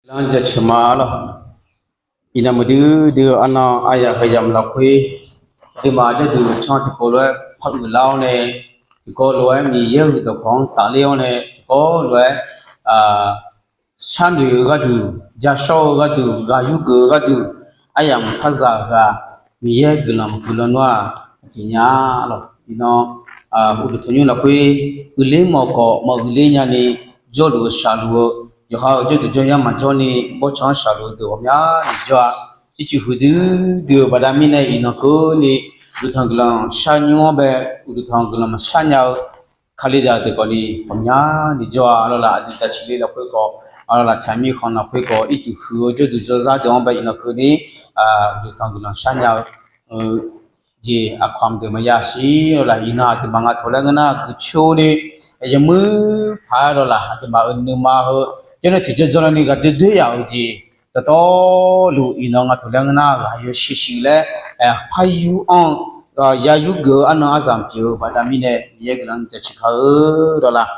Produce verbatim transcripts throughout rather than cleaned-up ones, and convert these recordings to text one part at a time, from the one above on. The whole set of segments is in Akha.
Guiqlanq jaceuq ma lor. Iqnan maqdui dui-eu arnan aryaq heuyamq lafkhoer, aqduimaf jawrduq can tiqkawv lof-aer par uiqlar-awr nae, tiqkawv lof-aer Miqyaer-euq dawqkawq-anr tafler-awr nae, tiqkawv lof-aer sharnoeq-eu gharduq, jashawr-eu gharduq, ghaq yurgeuf-eu gharduq, aryamq par zaq-euq ghaq, Miqyaer guiqlanq maqguiqlanq nar-aq, aqjeq nya lor. Iqnan uqduq tanqnymr lafkhoer uiqler mawf khawf maquiqler nyani jawrluf-eu shaqluf-eu, yawqha-euq jawrduq jawryar maqjawr ni bawrtsanq-anr shaqluf-eu deuq ghawqmyani jawr-a. Ircuf huiqdui dui-eu baqda mirnae iqnan keuvni uqduq tanq guiqlanq sharnymr-anr bae, uqduq tanq guiqlanq maqshar nya-eu Kalizaq deuq khawfni ghawqmyani jawr-a. Arlawr laf, aqdui taqciq le lafkhoer khawf, arlawr laf, tsaq mirkhanq lafkhoer khawf, ircuf huiq-eu jawrduq jawrzar deuq-anr bae iqnan keuvni uqduq tanq guiqlanq shar nya-eu jeq aqkawq-anr deuq maqya siq. Arlawr laf, iqnan aqduimaf nga taq laer ngeur nar, guiqcoeni yawmuir paq-aer, arlawr laf, aqduimaf-euq nuima heu janrnae tiqjawr jawrnae ni ghaq doe doer yaf-euq jeq dawqtawvluf iqnan nga taq laer ngeur nar, ghaq yawshuif shuif laer par yur-anr-eu, ya yurgeuf-eu arnan arzaq pyeuf-eu baqda mirnae Miqyaer guiqlanq jaceuq kar-eu lawr laf.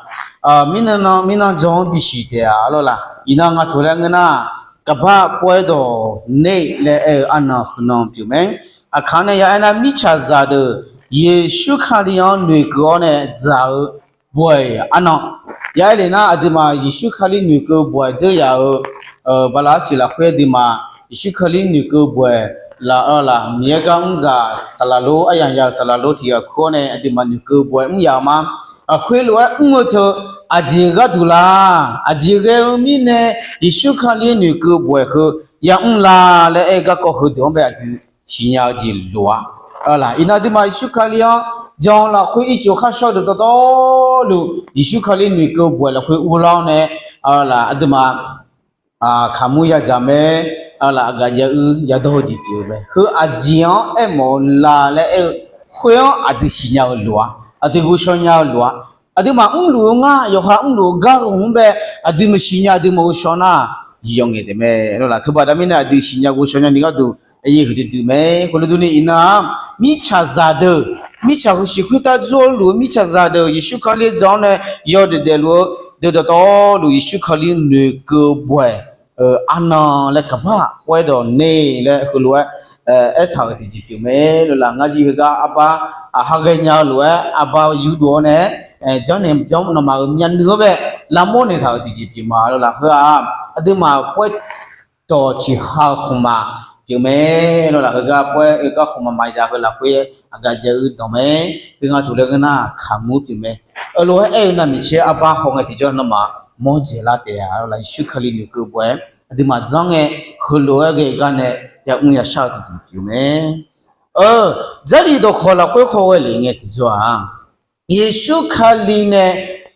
Mirnan nan mirnan jan-anr bisiq taef-a lawr laf. Iqnan nga taq laer ngeur nar, kaqbar pov-aer dawq ner laer aer-eu arnan heunan pyeuf mae. Aqkaq nae ya aer nar, mirtsaqzaq deuq Yeqsur Kali-anr noeqkeuv-awr nae dzaq-eu bawq-iq arnan ya aer le nar, aqduimaf Yeqsur Kali noeqkeuv bawq-iq dzeur yaf-eu bala arsiq lafkhoer aqduimaf Yeqsur Kali noeqkeuv bawq-iq laf-awr laf, Miqyaer gar mr zaq saqlaq lor, aryamq ya-euq saqlaq lor tiq ghaq kur-awr nae aqduimaf noeqkeuv bawq-iq mr yaf-eu ma. Khoerlof-aer mr-eu teu aqjeq gharduq la? Aqjeq ghae-eu mirnae Yeqsur Kali noeqkeuv bawq-iq heu ya mr la laer aer-eu garkawv heudeuq-anr bae aqdui siqnya-eu jeq lof-a. Laf, iqnan aqduimaf Yeqsur Kali-anr jan lafkhoer ircuf kharshawr deuq dawqtawvluf Yeqsur Kali noeqkeuv bawq-iq lafkhoer urlar-awr nae, laf, aqduimaf kaqmur yadzaq mae, laf, aqgaf jav-eu yadawr-eu jeq pyeuf-eu mae. Heu aqjeq-anr aermawf-eu la laer aer-eu khoer-anr aqdui siqnya-eu lof-a, aqdui ghovshaw nya-eu lof-a. Aqduimaf mrluf-eu ngar, yawqha mrluf-eu gar-eu hmq-anr bae aqdui maqsiq nya, aqdui maqghovshaw nar, yawf ngaeq taef mae lawr laf. Teubaqda mirnae aqdui siqnya ghovshaw nyani gharduq aqyuif huiqdui dui mae. Khoerlof durni iqnan-aq, mirtsaqzaq deuq, mirtsaq huiqshiq khoertav dzawrluf-eu mirtsaqzaq deuq Yeqsur Kali jan-awr nae yawdaef daefluf-eu deuq dawqtawvluf Yeqsur Kali noeqkeuv bawq-iq arnan laer kaqbar pov-aer dawq ner laer heulof-aer aertaq-euq tiqjeq pyeuf mae lawr laf. Ngar jir heugar arbar ha ghaenya-eu lof-aer arbar yurdov-awr nae, janrnaeq janr nawmaf-euq myavnuiv-anr bae lavmawr naeqtaq-euq tiqjeq pyeuf ma lawr laf. Heu-aq aqduimaf pov-aer dawq tiqha-eu khmqmaq pyeuf mae lawr laf. Heugar pov-aer oekar khmqmaq maqya heu lafkhoer aqgaf jav-eu danq mae. Heu nga taq laer ngeur nar kaqmur pyeuf mae. Heulof-aer aer-eu navmaqtser arbar hawngae tiqjawr nawmaf mawr dzaeqlar taef-a lawr laf. Yeqsur Kali noeqkeuv bawq-aer aqduimaf janr ngae, heulof-aer ghae gar nae yamr yashar-eu tiqjeq pyeuf mae. Jarlif dawqkawq lafkhoer hawghae lef ngae tiqjawr-aq, Yeqsur Kali nae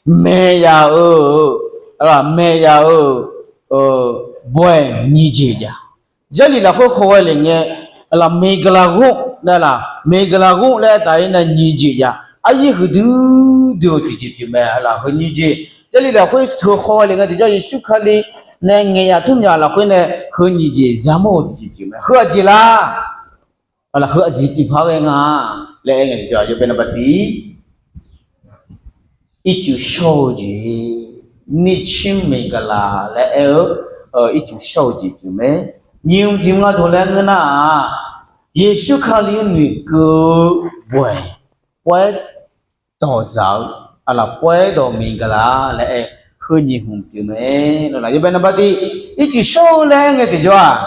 maeq yaf-eu, maeq yaf-eu bawq-iq nyiq jeq jav. Jarlif lafkhoer hawghae lef ngae, laf, Miqgaqlaq ghor, laf, Miqgaqlaq ghor laer taf-ir nae nyiq jeq jav. Aryaer huiqdui dui-eu tiqjeq pyeuf mae laf. Heu nyiq jeq, Jarlif lafkhoer teu hawghae lef ngae tiqjawr Yeqsur Kali nae ngaeq yaf tmr myaq lafkhoer nae heu nyiq jeq yamawr-eu tiqjeq pyeuf mae. Heu aqjeq la? Laf, heu aqjeq pyeuf par ghae nga laer aer ngae tiqjawr, yawbae naqba tiq ircuf shawr-eu jeq, nitcir Miqgaqlaq laer aer-eu ircuf shawr-eu jeq pyeuf mae. Nyiq hmq tiq hmq nga taq laer ngeur nar-aq, Yeqsur Kali noeqkeuv-eu bawq-iq pov-aer dawq dzaq-eu, laf, pov-aer dawq Miqgaqlaq laer aer, heu nyiq hmq pyeuf mae lawr laf. Yawbae naqba tiq ircuf shawr-eu laer aer ngae tiqjawr-aq,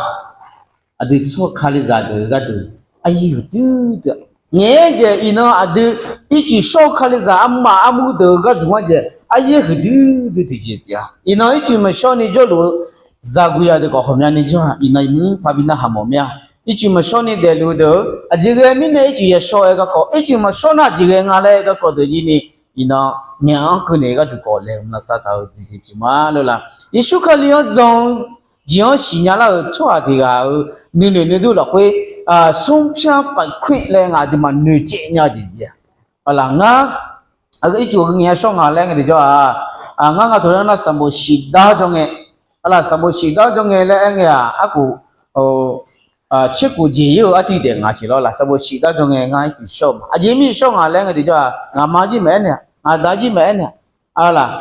aqdui tsawrhaq Kalizaq deuq-eu gharduq aryaer huiqdui dui-a. Ngaeq-aer jeq iqnan aqdui ircuf shawr-eu Kalizaq armaf armur deuq-eu gharduq-anr jeq aryaer huiqdui dui tiqjeq pyeuf-a. Iqnan ircuf maqshawr ni jawrluf-eu zaqguq yaf deuq khawf ghawqmyani jawr-aq, iqnan iqmuir parbi narhaq mawf mir-a. Ircuf maqshawr ni daefluf-eu deuq-eu aqjeq ghae mirnae ircuf yashawr-aer garkawv, ircuf maqshawr nar aqjeq ghae nga laer garkawv deuq jir ni, iqnan ngaeq-anr keuvnaeq gharduq khawf laeqhmq lavsav taq-eu tiqjeq pyeuf ma lawr laf. Yeqsur Kali-anr jan-eu jeq-anr siqnya lar-euq tsawrhaq tiq ghaq-euq nuinoeq nuidur lafkhoer, smrpyar paf khoer laer ngaq aqduimaf noeqcaev nya-eu jeq jav-a. Laf, ngar ircuf ngaeq-a shawr nga laer ngae tiqjawr-aq, ngar nga taq laer nar sanqbof shif dar jawr ngae, laf, sanqbof shif dar jawr ngae laer aer ngae-aq, arkof tserkof jeq-ir-eu artiv daef nga siq lawr laf. Sanqbof shif dar jawr ngae ngar ircuf shawr-eu ma. Aqjeq mirnae shawr nga laer ngae tiqjawr-aq, ngaqma jir maqaer naeq, ngaqda jir maqaer naeq, laf,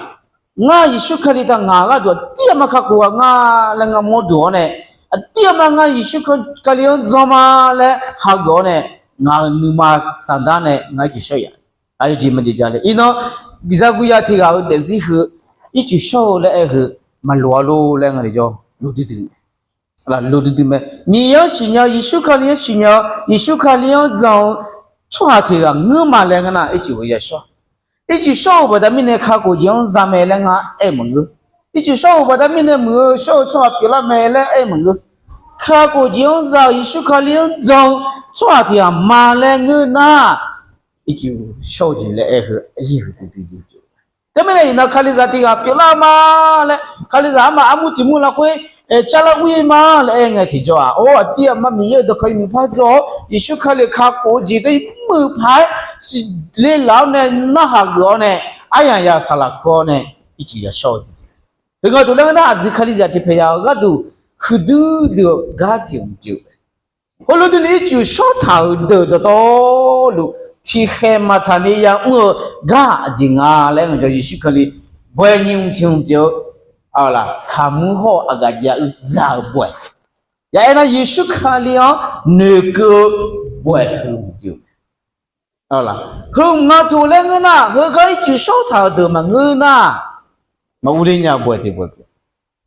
Ngar Yeqsur Kali taq ngaq-euq gharduq aqdir aqma kakhof ghaq nga laer ngar mawrduq-awr nae, aqdir aqma ngar Yeqsur Kali-anr jan ma laer hageuf-awr nae, ngaq-euq nuima saqdar nae ngar ircuf shawr-eu ya. Aqyawf jeq maqjeq ja le. Iqnan, biqza guiya tiq ghaq-euq daefzir heu, ircuf shawr-eu laer aer-eu heu, maqloq-a lor laer ngar le jawr, loq duidui loq duidui mae. Miqyaer-anr siqnya-eu, Yeqsur Kali-anr siqnya-eu, Yeqsur Kali-anr jan-eu tsawrhaq tiq ghaq ngeur ma laer ngeur nar, ircuf-eu ya shawr. Ircuf shawr-euq baqda mirnae kakhof jeq-anr za mae laer ngar aer-eu maqngeur. Ircuf shawr-euq baqda mirnae muiq-eu shawr-eu tsawrhaq pyeuflar mae laer aer-eu maqngeur. Kakhof jeq-anr za-euq Yeqsur Kali-anr jan-eu tsawrhaq tiq ghaq ma laer ngeur nar, ircuf shawr-eu jeq laer aer-eu heu, aryir huiqdui dui jeq pyeuf. Teumirnae iqnan Kalizaq tiq ghaq pyeuflar ma laer, Kalizaq armaf armur tiq mur lafkhoer, aer, carlar ghoer ma laer aer ngae tiqjawr-aq, or, aqdir aqma Miqyaer-euq dawqkawq iqnan par jawr-awr, Yeqsur Kali kakhof-eu jeq dawr-ir muiq paq-aer siqle laf-awr nae, narhaq geuf-awr nae, aryamq yaq saqlaq kur-awr nae, ircuf ya shawr-eu jeq. Heugar taq laer ngeur nar, aqdui Kalizaq tiqpaeq yaq-euq gharduq huiqdui dui-eu gar tiq hmq pyeuf. Heulof durni ircuf shawr taq-euq deuq dawqtawvluf tiqkhaeq maqtaq ni yamr-eu gar aqjeq nga laer ngaq jawr Yeqsur Kali bae nyiq hmq tiq hmq pyeuf-eu, aqlaf kaqmur hawr-eu aqgaf jav-eu dzaq-euq bae. Ya aernar, Yeqsur Kali-anr noeqkeuv-eu bae heu hmq pyeuf. Heu hmq nga toq laer ngeur nar, heugar ircuf shawr taq-euq deuq maqngeur nar, maqurler nya-eu bae tiq bae pyeuf.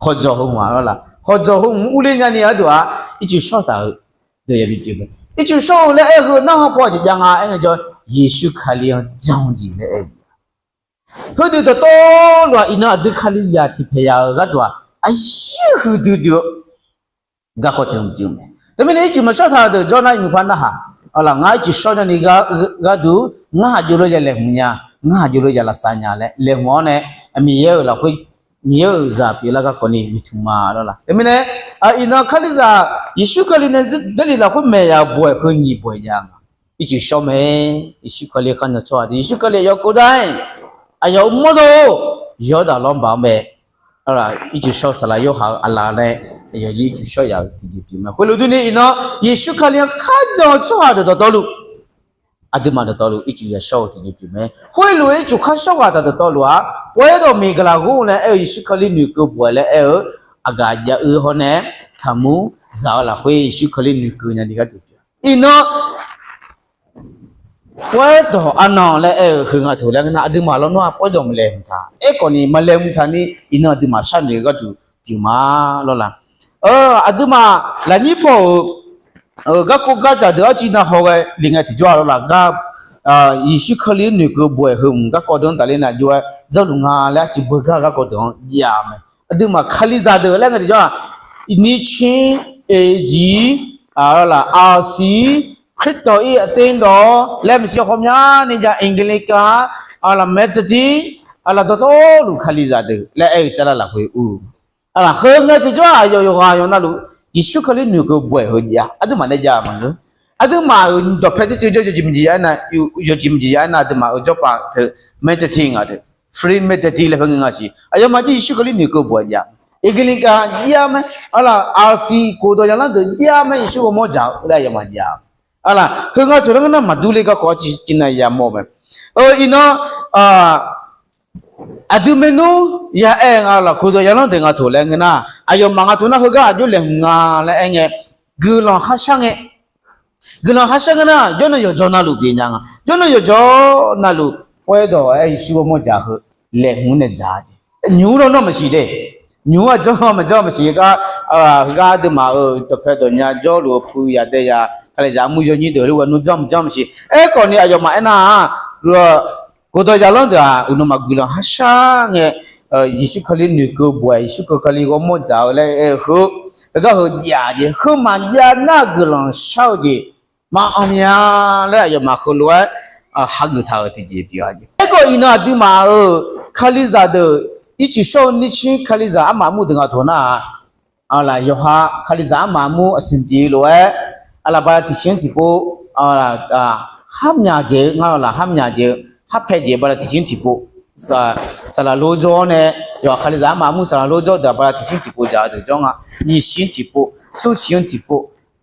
Hawqdzawq heu hmq-a lawrlaf, hawqdzawq heu hmq urler nyani aqduq-aq, ircuf shawr taq-euq deuq yabi pyeuf mae. Ircuf shawr-eu laer aer-eu heu narhaq paw aqjeq jav nga aer ngae jawr, Yeqsur Kali-anr jan-eu jeq laer aer-eu Heudeuq dawqtawvluf-aq, iqnan aqdui Kalizaq tiqpaeq yaq-euq gharduq-aq, aqyir huiqdui dui-eu garkawv tiq hmq pyeuf mae. Teumirnae ircuf maqshawr taq-eu deuq jawr nar, iqnan par narhaq, aqlaf ngar ircuf shawr nyani gharduq, ngar haq jov lof ya laeqhmq nya, ngar haq jov lof ya lavsav nya laer laeqhmq-awr nae, Miqyaer-euq lafkhoer, Miqyaer-euq zaq pyeuflar garkawv ni noeqtmq ma lawrlaf. Teumirnae iqnan Kalizaq Yeqsur Kali nae Jarlif lafkhoer maeq yaq-euq bae heu nyiq bae jav nga. Ircuf shawr mae. Yeqsur Kali kharnya tsawrhaq deuq, Yeqsur Kali aqyawf kov dar-aer, aqyawf-euq mawrdo-or, Yawrdaq lawrbaq-anr bae, ircuf shawr-eu saqlaq Yorhaq-euq aqlaf nae aqyawf-anr ircuf shawr yaq-eu tiqjeq pyeuf mae. Khoerlof durni iqnan Yeqsur Kali-anr kharjan-eu tsawrhaq deuq dawqtawvluf, aqduimaf dawqtawvluf ircuf ya shawr-eu tiqjeq pyeuf mae. Khoerlof-aer ircuf khar shawr ghaq taq dawqtawvluf-aq, pawrdawq miqgaqlaq ghor laer aer-eu Yeqsur Kali noeqkeuv baw-aer laer aer-eu, aqgaf jav-eu hawr nae, kaqmur dzaq-eu lafkhoer Yeqsur Kali noeqkeuv nyani gharduq pyeuf. Iqnan pawrdawq arnan laer aer-eu heu nga toq laer ngeur nar, aqduimaf lawnmr-aq pawrdawq maqlaeqhmq taq. Aerkhawf ni maqlaeqhmq taq ni, iqnan aqduimaf sharnoeq-eu gharduq pyeuf ma lawrlaf. Aqduimaf lafnyir paw-euq garkawv gardzaq deuq arciv nav haw ghae le ngae tiqjawr-a lawrlaf gar, Yeqsur Kali-anr noeqkeuv baw-aer heu hmq garkawv deuq-anr tafler nar jov-aer dzawrluf nga laer arciv beugar garkawv deuq-anr jav mae. Aqduimaf Kalizaq deuq laer ngae tiqjawr-aq, nircir, eqjir, aqlaf, arsiq, คริสต์อี aqterdawq laer maeqshi hawmyani jav Anglican, aqlaf, Methodist, aqlaf, dawqtawvluf Kalizaq deuq laer aer-eu carlar lafkhoer ur. Aqlaf, heu ngae tiqjawr-aq, aqyawf yawqghaq yawqnavluf Yeqsur Kali noeqkeuv baw-aer heu jav, aqduimaf nae jav maqngeur. Aqduimaf-euq dawqpae tsertsuif jawr yawjeq maqjeq ya aernar, yawjeq maqjeq ya aernar, aqduimaf-euq jawrpav teu Methodist nga deuq, Free Methodist laer paerngeur nga siq. Aqyawfmaf jir Yeqsur Kali noeqkeuv baw-aer jav. Anglican jav mae. Aqlaf, arsiq, คริสต์ dawq yaqlanr deuq jav mae, Yeqsur ghawrmawr dzaq-eu laer aqyawfmaf jav. Aqlaf, heu nga toq laer ngeur nar maqdur ler garkawv arciv civnav yamawr mae. Iqnan aqdui maernmr ya aer nga laf, คริสต์ dawq yaqlanr deuq nga toq laer ngeur nar, aqyawfmaf nga toq nar heugar aqjox laeqhmq nga laer aer ngae, guiqlanq kharshar ngae, guiqlanq kharshar ngeur nar, jawrnan yawqjawr navluf bif nya nga. Jawrnan yawqjawr navluf pawrdawq-aer Yeqsur ghawrmawr dzaq heu laeqhmq nae dzaq-a jeq. Nymq-mr lawnmr maqsiq de. Nymq-mr aqjawr maqjawr maqsiq gar, heugar aqduimaf-euq dawqpae dawqnya jawrluf-eu puq yaq dae yaq Kalizaq armur yawnyir deuq lof-aer nmr janr maqjanr maqsiq. Aerkhawf ni aqyawfmaf aernar-aq, คริสต์ dawq yaqlanr deuq-aq, uqnamaf guiqlanq kharshar ngae, Yeqsur Kali noeqkeuv baw-aer, Yeqsur Kali ghawrmawr dzaq-eu laer aer-eu heu, heugar heu jav jeq, heu maqjav nar guiqlanq shar-eu jeq maqanr mya laer aqyawfmaf heulof-aer hageuf taq-euq tiqjeq pyeuf-a jeq. Aerkhawf iqnan aqduimaf-euq Kalizaq deuq ircuf shawr-eu nircir Kalizaq armaf armur deuq nga toq nar-aq, aqlaf, yawqha Kalizaq armaf armur aqsiq tiq lof-aer, aqlaf, bala tiqsiq-anr tiqpov, kharmyaq jeq-eu nga laf, kharmyaq jeq-eu, kharpae jeq bala tiqsiq-anr tiqpov, saqlaq lor jawr-awr nae, yawqha Kalizaq armaf armur saqlaq lor jawr deuq-aq bala tiqsiq-anr tiqpov dzaq-eu deuq jawr nga. Nyiq siq-anr tiqpov, smr siq-anr tiqpov,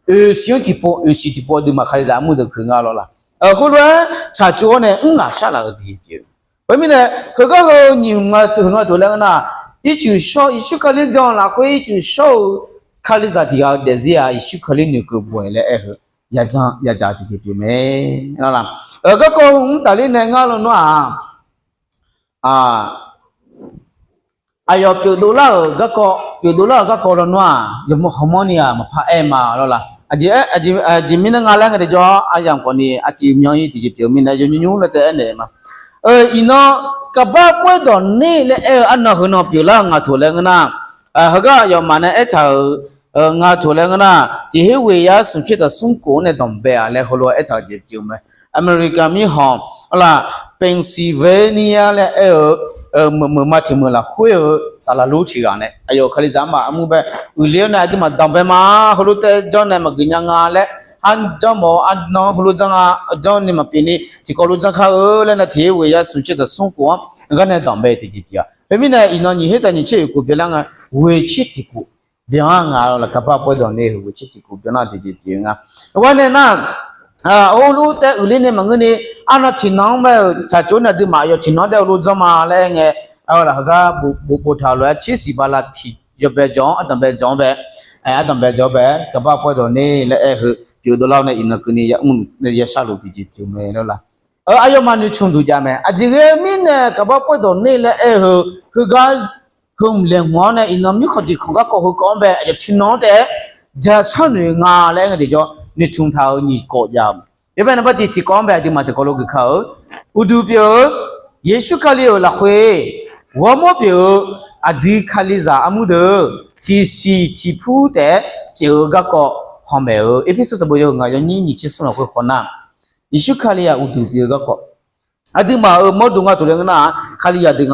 oeq siq-anr tiqpov, oeq siq tiqpov aqduimaf Kalizaq armur deuq keuq nga lawr laf. Khoerlof-aer tsaqtsov-awr nae mrghaq sharlaf-euq tiqjeq pyeuf. Khoermirnae, heugar heu nyiq hmq nga teu nga tof laer ngeur nar, ircuf shawr, Yeqsur Kali jan lafkhoer ircuf shawr-eu Kalizaq tiq ghaq-eu daefzir-aq, Yeqsur Kali noeqkeuv bof-aer laer aer-eu yajan yadzaq tiqjeq pyeuf mae. Garkawv mr tafler nae ngar lawnmr-aq, aqyawf pyeufdov lar-euq garkawv, pyeufdov lar-euq garkawv lawnmr-aq, yawmawr hawmawr ni-aq maqpar aer ma lawr la. Aqjeq mirnae nga laer ngae daejawr aryamq khawfni aqjeq myan-ir tiqjeq pyeuf-eu mirnae yawnymr nymr laer taef aernaeq ma. Iqnan kaqbar poer dawq ner laer aer-eu arnan heunan pyeuflar-eu nga tof laer ngeur nar, heugar aqyawfmaf nae aertaq-euq nga tof laer ngeur nar, tiq her ghoeq yar smq tser taq smr khof-anr nae danqbae-a laer heulof-aer aertaq-euq jeq pyeuf mae. America mirkhanq, arlaq, Pennsylvania laer aer-eu meuq meuq ma tiq meuq lafkhoer-eu saqlaq lur tiq ghaq nae aqyawf Kalizaq armaf armur bae uiqler-awr nae aqduimaf danqbae ma. Heulof taev janr nae maqgeuf nya nga laer, har janr mawf-eu arnan heulof janr nga, janr ni maqpyeuf ni tiqkawv lof janr kar-eu laer nae tiq her ghoeq yar smq tser taq smr khof-anr gar nae danqbae tiqjeq pyeuf-a. Khoermirnae iqnan nyiq her taq nyiq tser oeq khof byanlar nga, ghoeq tser tiq khof byan-ar nga lawr la. Kaqbar poer dawq ner-eu ghoeq tser tiq khof byanlar tiqjeq pyeuf nga. Gharnae nar, heulof taev uiqler nae maqngeur ni, arnan tiqnan-anr bae-euq tsaqtsov nae aqduimaf aqyawf tiqnan-anr daef-eu lof janr ma laer aer ngae, heugar boftaq-eu lof-aer tser siq bala tiq yawbae jawq-anr ardanqbae jawq-anr bae, ardanqbae jawq-anr bae kaqbar poer dawq ner laer aer-eu pyeufdov lar-awr nae iqnan keuvni yamr nae yashar luf tiqjeq pyeuf mae lawr la. Aqyawfmaf noeqtmq duq jav mae. Aqjeq ghae-eu mirnae kaqbar poer dawq ner laer aer-eu heugar heu mq laeqhmq-awr nae iqnan mirkhanq tiqkhanq garkawv heukawv-anr bae aqyawf tiqnan-anr taef-aer jashar noeq nga laer aer ngae tiqjawr noeqtmq taq-euq nyiq kawv jav-eu mae. Yawbae naqbar tiq tiqkawv-anr bae aqduimaf tiqkawv lof geuf ka-eu, uqduq pyeuf-eu Yeqsur Kali-euq lafkhoer ghawrmawr pyeuf-eu aqdui Kalizaq armur deuq tiqsiq tiqpur taef-aer pyeuf-eu garkawv panmaeq-eu. Erpersu sanqbof yawhuiq ngaq yawnyir nyiq tser smr lafkhoer khawf nar, Yeqsur Kali-aq uqduq pyeuf-eu garkawv, aqduimaf-euq mawrdo nga tof laer ngeur nar-aq, Kalizaq deuq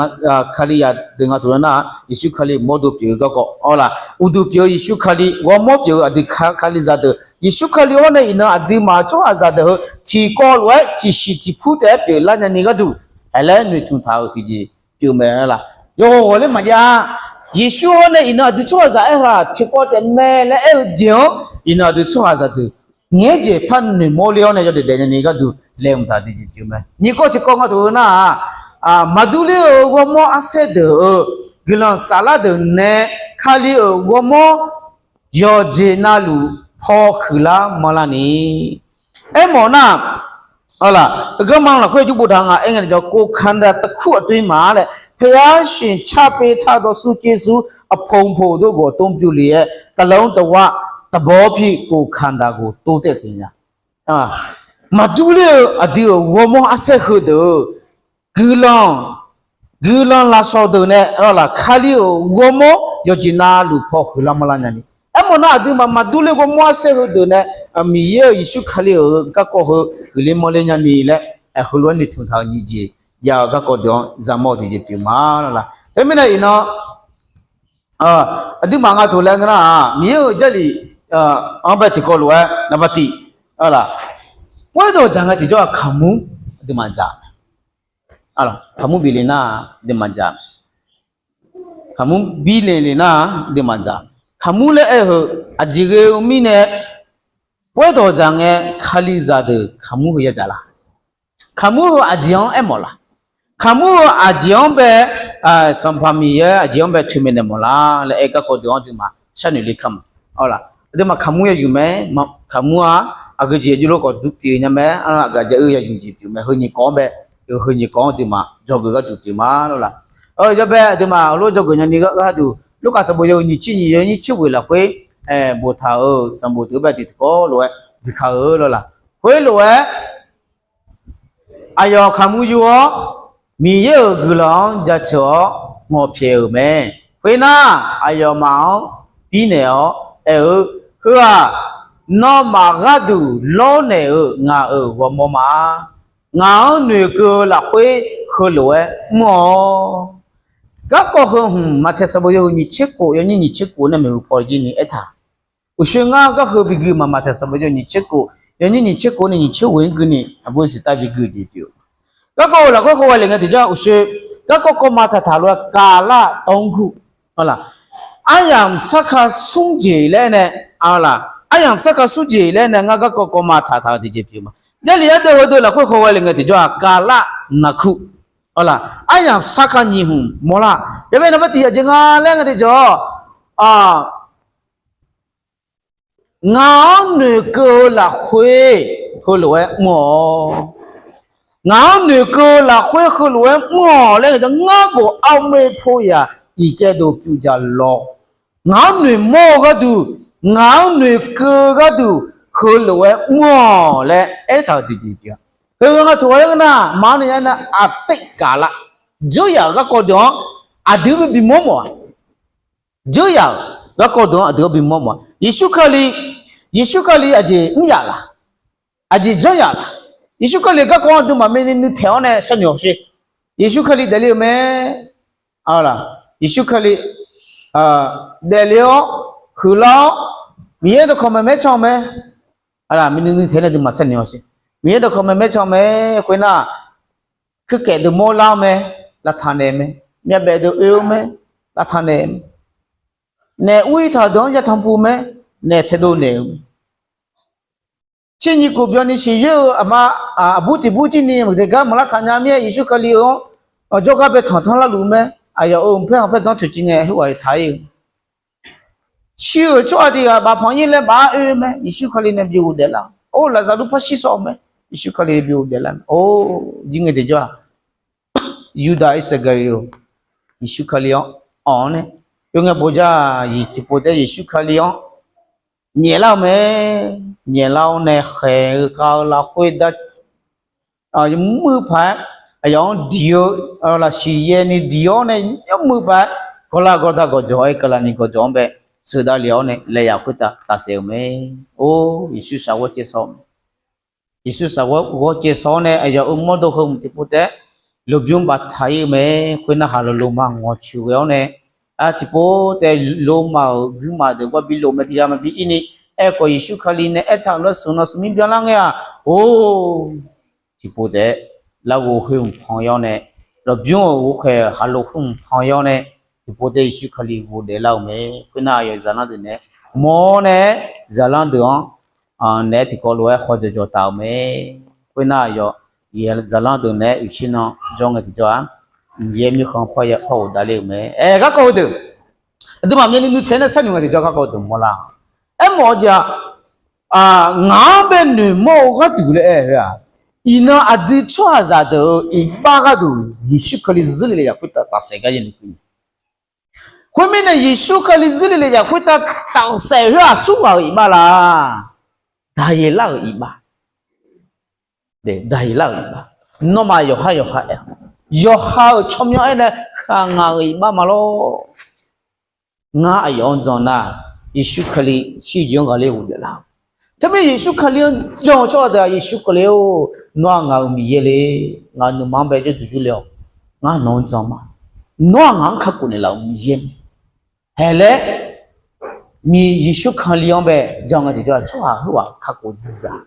nga tof laer nar-aq, Yeqsur Kali mawrdo pyeuf-eu garkawv-awr la. Uqduq pyeuf-eu Yeqsur Kali, ghawrmawr pyeuf-eu aqdui Kalizaq deuq, Yeqsur Kali-awr nae iqnan aqduimaf tsawrhaqzaq deuq heu tiqkawv lof-aer tiqsiq tiqpur taef-aer pyeuflar nyani gharduq, haeq laer noeqtmq taq-euq tiqjeq pyeuf mae la. Yawghawq ghawq laer maqjav-a. Yeqsur-awr nae iqnan aqdui tsawrhaqzaq aerghaq tiqkawv taef mae laer aer-eu jeq-anr, iqnan aqdui tsawrhaqzaq deuq ngaeq-aer jeq par noeqmawr ler-awr nae yawdaef daef nyani gharduq laeqhmq taq tiqjeq pyeuf mae. Nyiq kawv tiqkawv nga tof-eu nar-aq, maqdur ler-euq ghawrmawr arsaer deuq-euq guiqlanq saflar deuq nae Kali-euq ghawrmawr yawqjeq navluf paw huiqlar manrlar ni. Aermawf nar, laq, heugar ma lafkhoer jur boftaq nga aer ngae tiqjawr โกคันดา tavkur aqtoer ma laer พระเยซู ชาติเป็นทาสต่อสู้เกซู အဖုံဖုံတို့ကို အသုံးပြုလျက် တစ်လုံးတစ်ဝ သဘောဖြင့် ကိုယ်ခန္ဓာကို တိုးတက်စေရ Maqdur ler-eu aqdui-euq ghawrmawr arsaer heudeuq-euq guiqlanq, guiqlanq lafsawq deuq nae laq, Kali-euq ghawrmawr yawqjeq navluf paw huiqlar manrlar nyani. Aermawf nar aqduimaf maqdur ler ghawrmawr arsaer heudeuq nae, Miqyaer-euq Yeqsur Kali-euq garkawv heu huiqler manrler nyani laer, heulof-aer noeqtmq taq-eu nyiq jeq jav-eu garkawv deuq-anr zaqmawr-eu tiqjeq pyeuf ma laq. Khoermirnae iqnan aqduimaf nga tof laer ngeur nar-aq, Miqyaer-euq Jarlif-anr bae tiqkawv lof-aer naqba tiq, poerdawq dzaq ngae tiqjawr-aq kaqmur aqduimaf dzaq, kaqmur bif le nar aqduimaf dzaq, kaqmur bif le le nar aqduimaf dzaq. Kaqmur laer aer-eu heu aqjeq ghae-eu mirnae, poerdawq dzaq ngae Kalizaq deuq kaqmur heu yadzaq la? Kaqmur heu aqjeq-anr aermawf la? Kaqmur heu aqjeq-anr bae, Sanqpaq Miqyaer aqjeq-anr bae toeqmaeq naeq mawf la laer aer garkawv deuq-anr aqduimaf sharnoeq le kar ma. Aqduimaf kaqmur ya yuf mae, kaqmur-aq, aqgeu jeq jawrluf khawf dur pyeuf nya mae, aqgaf jav-eu ya yuf jeq pyeuf mae, heu nyiq kawv-anr bae, heu nyiq kawv-anr aqduimaf dzawgeuf gharduq pyeuf ma lawr la. Yawbae aqduimaf heulof dzawgeuf nyani gharduq, Lurkaf sanqbof yawhuiq nyiq tser nyiq yawnyir tser ghoeq lafkhoer boftaq-euq sanqbof deuq bae tiqkawv lof-aer guiqka-eu lawr la. Khoerlof-aer aqyawf kaqmur yur-awr, Miqyaer-euq guiqlanq-anr jaceuq-awr ngawqpyaeq-euq mae. Khoernar, aqyawfmaf-anr birnaeq-awr aer-eu, Heu-aq, nawmaf gharduq lawrnaeq-euq ngaq-euq ghawrmawr ma. Ngaq-anr noeqkeuv-eu lafkhoer heulof-aer mr-awr. Garkawv heu hmq Maqtaeq sanqbof yawhuiq nyiq tser khof yawnyir nyiq tser khof nae maeqhu paw jir ni aertaq. Uqshoe ngar gar heu bi gui ma, Maqtaeq sanqbof yawhuiq nyiq tser khof yawnyir nyiq tser khof nae nyiq tser ghoeq-anr gui ni aqbur siqtav bi gui jeq pyeuf. Garkawv-euq lafkhoer khawghae le ngae tiqjawr uqshoe garkawv kawv ma taqtaq lof-aer กาลตอนกลางคืน aryamq sarkar smr jeq laer nae, laq, aryamq sarkar smr jeq laer nae ngar garkawv kawv ma taqtaq-eu tiqjeq pyeuf ma. Jarlif ardeuv heudeuq lafkhoer khawghae le ngae tiqjawr-aq กาลตอนกลางคืน Arlaq, aryamq sarkar nyiq hmq mawrlar. Yawbae naqbar tiq yaq jeq nga laer nga tiqjawr, ngaq-anr noeqkeuv-eu lafkhoer heulof-aer mr-awq. Ngaq-anr noeqkeuv-eu lafkhoer heulof-aer mr-awq laer, ngar gawq armr-eu po yaq iqkaedov pyuv ja lawr. Ngaq-anr noeqmawr-eu gharduq, ngaq-anr noeqkeuv-eu gharduq heulof-aer mr-awq laer aertaq-euq tiqjeq pyeuf-a. Heu nga toq-aer ngeur nar, maqanr nae ya nar, aqtaeq gaqlar. Dzeur yaq-euq garkawv deuq-anr aqdui-anr bibimawr mawf-aq. Dzeur yaq-euq garkawv deuq-anr aqdui-anr bimawr mawf-aq. Yeqsur Kali, Yeqsur Kali aqjeq mr yaf laq? Aqjeq janr yaf laq? Yeqsur Kali garkawv-anr aqduimaf myavnuiv nuitaeq-awr nae sharnoeq-awq sher. Yeqsur Kali daefle-eu mae. Yeqsur Kali daefle-awr, huiqlar-awr, Miqyaer dawqkawq maeqmaer can-eu mae. Myavnuiv nuitaeq nae aqduimaf sharnoeq-awq sher. Miqyaer dawqkawq maeqmaer can-eu mae. Khoernar, kuirkaef deuq mawrlar-eu mae, lavtaq naeq-eu mae. Myavbaef deuq oe-eu mae, lavtaq naeq-eu mae. Naef ur-ir taq-euq deuq-anr yatanq puq mae, naef taedov naeq-eu mae. Tser nyiq khof byanni siqyoer-eu aqma, aqbur tiq bur jir ni maqdeq gar maqlar taq nya mir-aer Yeqsur Kali-anr jawrgar bae tanqtanr larluf mae. Aqyawf-euq mqpaer khanqpaer danr toeqciv ngae heughaq taq-ir-eu. Shir-euq tsawrhaq tiq ghaq bafpanq-ir laer baf-aer oe-eu mae. Yeqsur Kali nae bi ghofdaef lar-awq. Or, Laqzaqlur par shir sawv-eu mae. Yeqsur Kali bi ghofdaef lar-eu mae. Or, jir ngae tiqjawr-aq, Yurdav Irsaqgaqliqyo, Yeqsur Kali-anr anq-awr nae, oe ngae bof ja-aq, tiqpov taef Yeqsur Kali-anr nyaeflar-eu mae. Nyaeflar-awr nae khaeq-eu khav-eu lafkhoer dar muir paq-aer, aqyawf-anr diq-eu, laqsiq yaer ni diq-awr nae yawmuiq paq-aer, gawqlav gawqda gawqjawq-aer, kavlaqni gawqjawq-anr bae sheuqdav lef-awr nae laeq yaf khoertav tafsaef-euq mae. Or, Yeqsur shaq ghawr caev sawr-eu mae. Yeqsur shaq ghawr caev sawr-awr nae aqyawf-euq mawrdo heu hmq tiqpov taef lmqbymr baftaq-ir-eu mae. Khoernar, haqlo loma ngawqcoeq ghae-awr nae, tiqpov taef loma-euq guirmaf deuq gawr bi lof mae, tiq ghaq maqbi ir ni. Aerkhawf, Yeqsur Kali nae aertaq-euq laer smq nawr smq mir byanlar ngae-aq, or, tiqpov taef larghov khoer hmq pan yawr nae, lmqbymr-euq ghovkhaeq haqlo khoer hmq pan yawr nae, tiqpov taef Yeqsur Kali ghofdaef lar-euq mae. Khoernar, aqyawf zaqlanr deuq naeq-aer mawr nae-aer zaqlanr deuq-anr naeq-aer tiqkawv lof-aer khawqjawq jawq taf-euq mae. Khoernar, aqyawf zaqlanr deuq naeq-aer uiqtser nan jawr ngae tiqjawr-aq, Miqyaer mirkhanq par ya par ghofdaef ler-euq mae. Aer, garkawv heudeuq aqduimaf myavnuiv nuitaeq nae sharnoeq ngae tiqjawr garkawv deuq mawrlar-awq. Aermawf-eu jeq-aq, ngaq-anr bae noeqmawr-eu gharduq laer aer-eu-aq, iqnan aqdui tsawrhaqzaq deuq-euq iqbax gharduq Yeqsur Kali zuirle le yaf khoertav tafsaef gar yaenuiq keuv-eu. Khoermirnae, Yeqsur Kali zuirle le yaf khoertav tafsaef khoer-aq, smr ghaq-euq iqbax laf, daqyeq lar-euq iqbax. Daqyeq lar-euq iqbax. Nawmaf yawqhar yawqha aer-awq. Yawqha-euq tsawrmyanr aernae khaq ngaq-euq iqbax ma lor. Ngar aqyawf-anr jan nar, Yeqsur Kali shirjeq-anr ghaqler ghofdaef lar. Teumirnae Yeqsur Kali-anr jan-eu tsawrhaq deuq-aq, Yeqsur Kali-or, nawr-aq ngaq-euq Miqyaer le. Ngaq nuima-anr bae jawrduq yurle-awq. Ngar nawq-anr jan ma. Nawr-aq ngaq-anr kakhof naeqlaf-euq Miqyaer mae. Haeq laer, Yeqsur Kali-anr bae jan ngae tiqjawr-aq, tsawrhaq khoerghaq kakhof dzaq.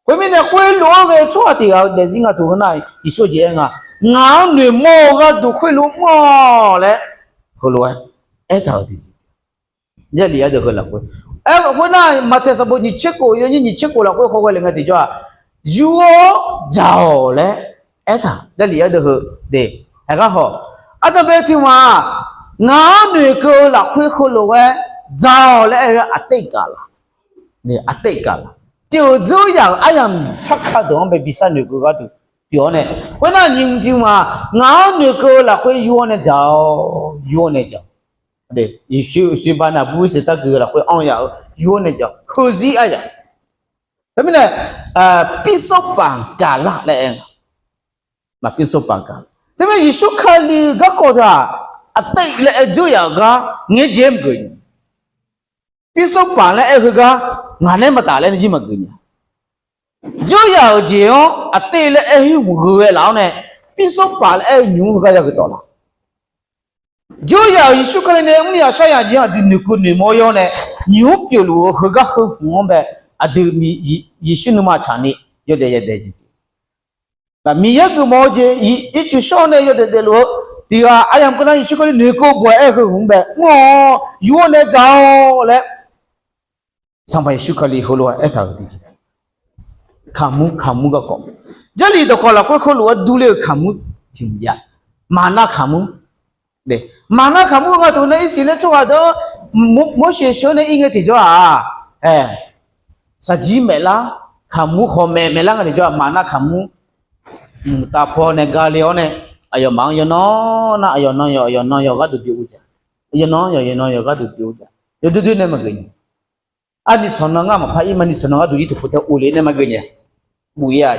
Khoermirnae, khoerlof-aer ghae-eu tsawrhaq tiq ghaq-eu daefzir nga toq heu nar, Yeqsur jeq aer nga, ngaq-anr noeqmawr-eu gharduq khoerlof mr-awq laer, heulof-aer aertaq-euq tiqjeq. Jarlif ardeuv heu lafkhoer, aer khoernar, Maqtaeq sanqbof nyiq tser khof yawnyir nyiq tser khof lafkhoer khawghae lef ngae tiqjawr-aq, yur-awr dzaq-awq laer aertaq. Jarlif ardeuv heu de, aergar haw, ardanqbae tiq maq-aq, ngaq-anr noeqkeuv-eu lafkhoer heulof-aer dzaq-awq laer aer-eu aqtaeq gaqlaq. Aqtaeq gaqlaq. Tiq-euq dzeur yaq-euq aryamq sarkar deuq-anr bae bi sharnoeq keuv gharduq pyeuf-awr nae, khoernar nyiq tiq maq-aq, ngaq-anr noeqkeuv-eu lafkhoer yur-awr nae dzaq-awq, yur-awr nae dzaq-awq. Yeqsur, Yeqsur ba naqbur seuq targeuf-eu lafkhoer anr yaf-eu yur-awr nae dzaq-awq. Heuzir aryaq. Teumirnae, pirsawr paq gaqlar laer aer nga. Pirsawr paq gaq. Teumirnae Yeqsur Kali-eu garkawv teu-aq, aqtaeq laer aer dzeur yaf-euq gar ngaeqjeq maqgeuf nya. Pirsawr paq laer aer-eu heugar ngaq nae maqtaf laer nae jir maqgeuf nya. Dzeur yaf-euq jeq-anr aqtaeq laer aer-eu hmq gheu-aer laf-awr nae, pirsawr paq laer aer-eu nymq-mr heugar yageuf tawf laf. Dzeur yaf-euq Yeqsur Kali nae mr yaf shar yaf jeq-anr aqdui noeqkeuv noeqmawr yawr nae, nymq-mr pyeufluf-eu heugar heu hmq-anr bae, aqdui Yeqsur nuima tsaqni yawdaef yadaef jeq. Miqyaer geufmawf-eu jeq ircuf shawr-awr nae yawdaef daefluf-eu tiq ghaq aryamq keuv nar, Yeqsur Kali noeqkeuv baw-aer aer-eu heu hmq-anr bae mr-awr yur-awr nae dzaq-awq laer, Sanqpaq Yeqsur Kali heulof-aer aertaq-euq tiqjeq. Kaqmur kaqmur garkawv, Jarlif dawqkawq lafkhoer heulof-aer durler-eu kaqmur tiq mqbyav. Maqnar kaqmur. Maqnar kaqmur-eu nga taq nae Irsaqleqlav tsawrhaq deuq-anr Mor-, Morseq sheuq-anr nae ir ngae tiqjawr-aq, shaqjir maeqlar, kaqmur khawf maeq maeqlar nga tiqjawr-aq, maqnar kaqmur. Mqtav paw nae gale-awr nae, aqyawfmaf-anr yawqnan nar aqyawfnan yawq aqyawfnan yawq gharduq bi uvdzaq, yawqnan yawq yawqnan yawq gharduq bi uvdzaq, yawdoer doer nae maqgeuf nya. Arni sanqnan ngar maqpar ir ma, ni sanqnan gharduq ir tiqpov tae ovle nae maqgeuf nya. Buq-ir-a.